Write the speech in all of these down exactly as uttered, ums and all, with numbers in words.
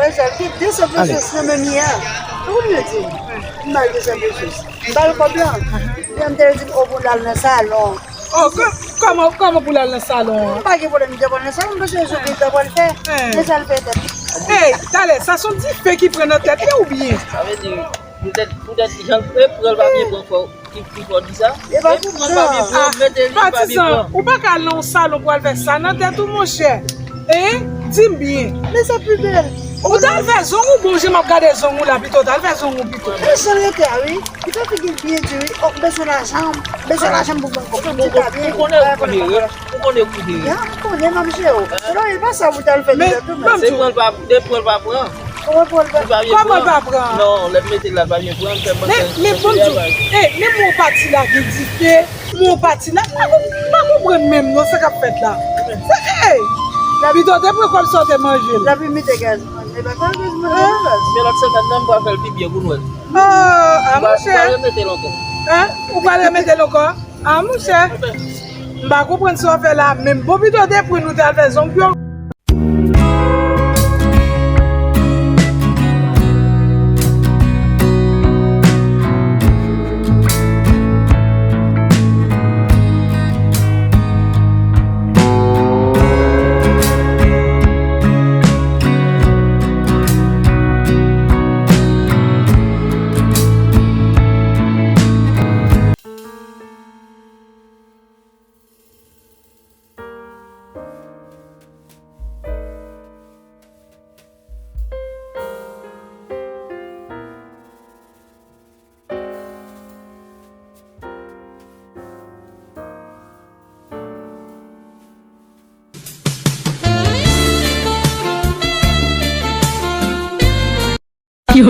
Mezanmi, gen de san pesos nan men m yè. Ou konn yo di m? M ba l de san pesos. M ba l kòb la. Epi m te di m, o, pou l al nan salon. Oh, kò-, kòman, kòman pou l al nan salon an? M pa gen pwoblèm, m te pral nan salon, paske se yon vizit m pral fè. Men sa l fè tèt. Hey, talè, sa se yon dife ki pran nan tèt li oubyen? Sa vle di, poutèt, poutèt jan l pran, l pa byen pran fò. Ki, ki fò di sa? E pa pou mwen. Patizan, ou pa ka al nan yon salon pou al fè sa nan tèt ou, monchè. Hein? Di m byen. Men sa pi bèl. Ou t al fè zong ou, bon, jan m ap gade zong ou la pito, w t al fè zong ou pito. Men jan l rete a, wi. Li fè figi l byen di, wi. Oh, m bezwen lajan, m bezwen lajan pou m pran kòb. Ou konnen ou kouri, ou konnen ou kouri. Ya, m konnen, m ap jere w. Non, e pa sa pou w t al fè nan tèt ou, men. Se pran l pa, se pran l pa pran. Kòman pou l pa, kòman l pa pran? Non, lè m mete l la, l pa byen pran, m fè m panse. Men, men bon Dye, eh, men mwen pati la gen dife, mwen pati la, m pa konprann menm non, sa k ap fèt la. Se, eh, pito te pran kòb sa w te manje l. L ap imite gaz manje, l pa fè gaz manje non, baz. Men lòt semèn nan, m pral fè l pi byen pou Nwèl. Oh, ah, monchè. M pral remete l ankò. Hein? Ou pral remete l ankò? Ah, monchè. M pa konprann sa w fè la menm. Bon, pito te pran nou t al fè zong yo. Si w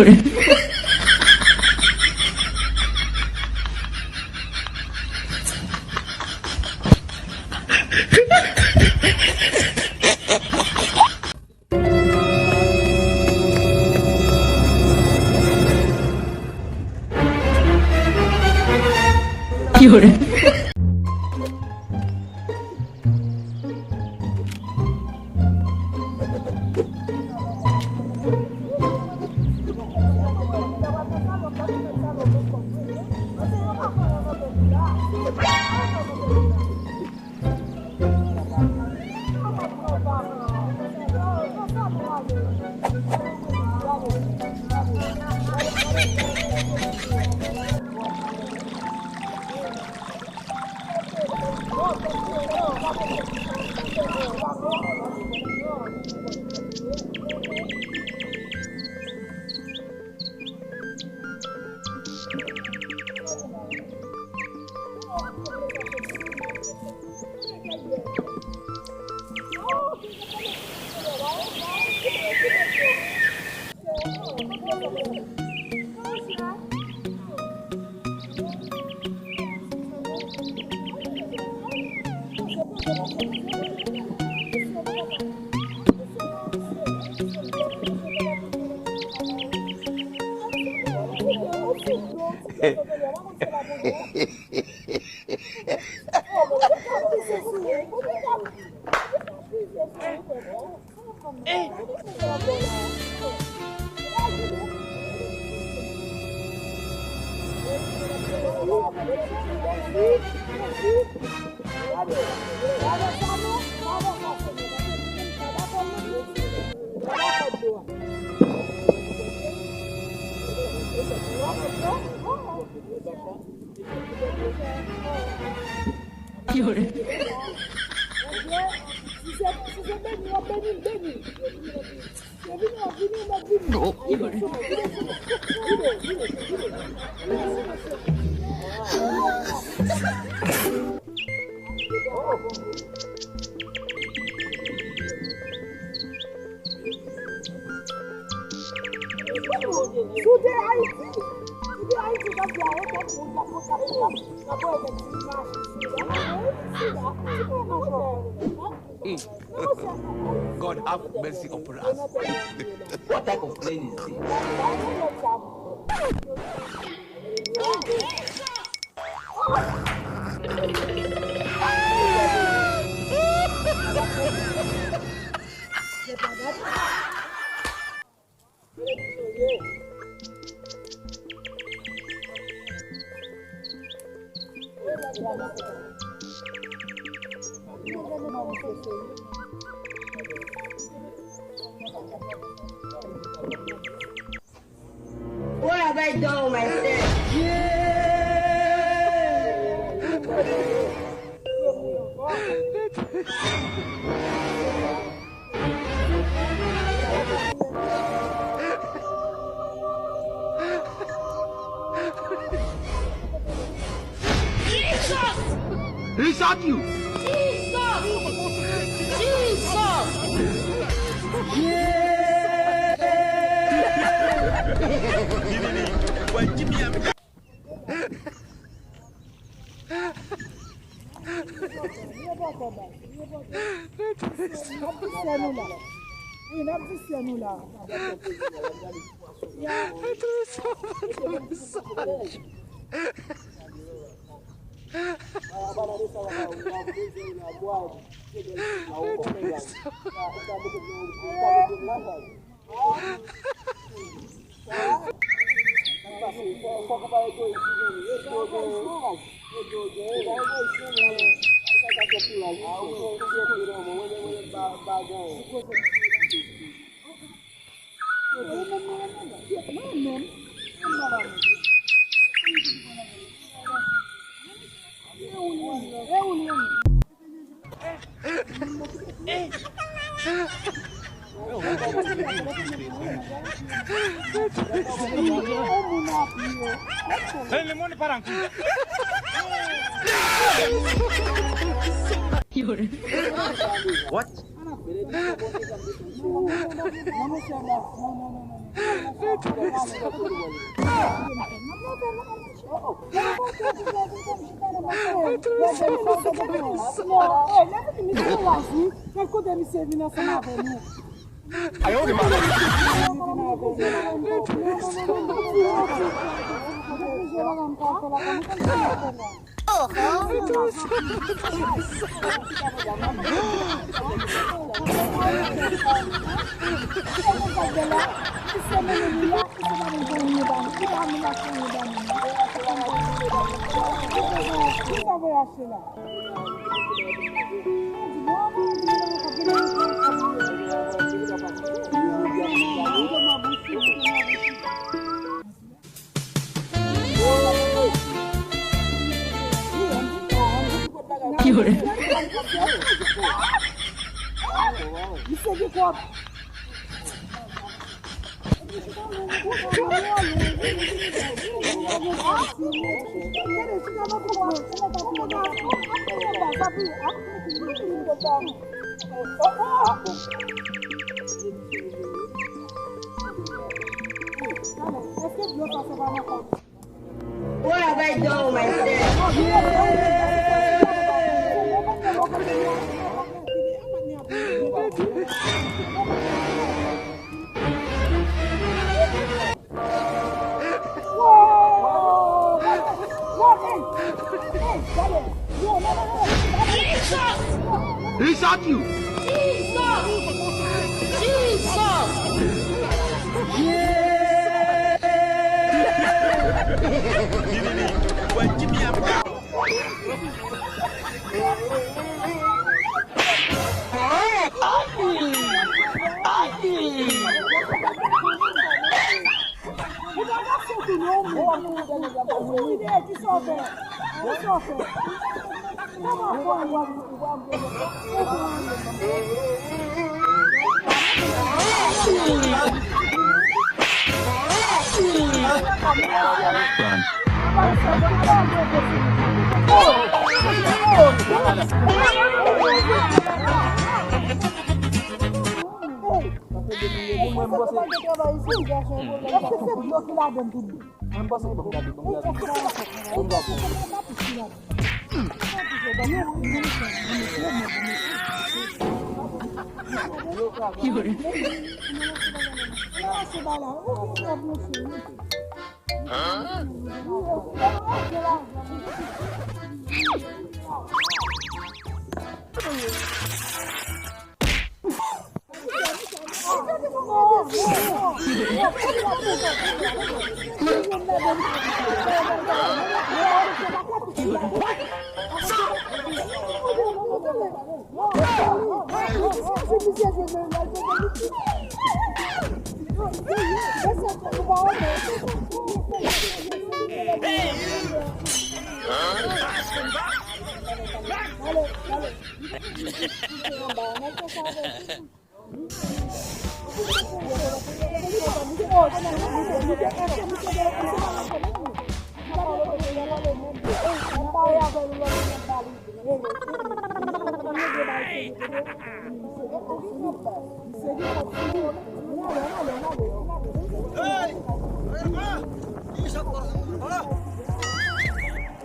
te Ayiti, si w te Ayiti, w t ap di a nenpòt moun, w t ap konn sa pou w t ap, t ap wè nèg ki mache sou la. Sida, sida, sida. God have mercy upon us. What type of plane is this? What have I done with myself? Jesus! He shot you! Jesus! Jesus! Yeah! N ap di sè nou la. Wi, n ap di sè nou la. What? Misye gen kòb. What have I done with myself? He shot you! Jesus! Jesus! Yeah!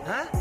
Hein?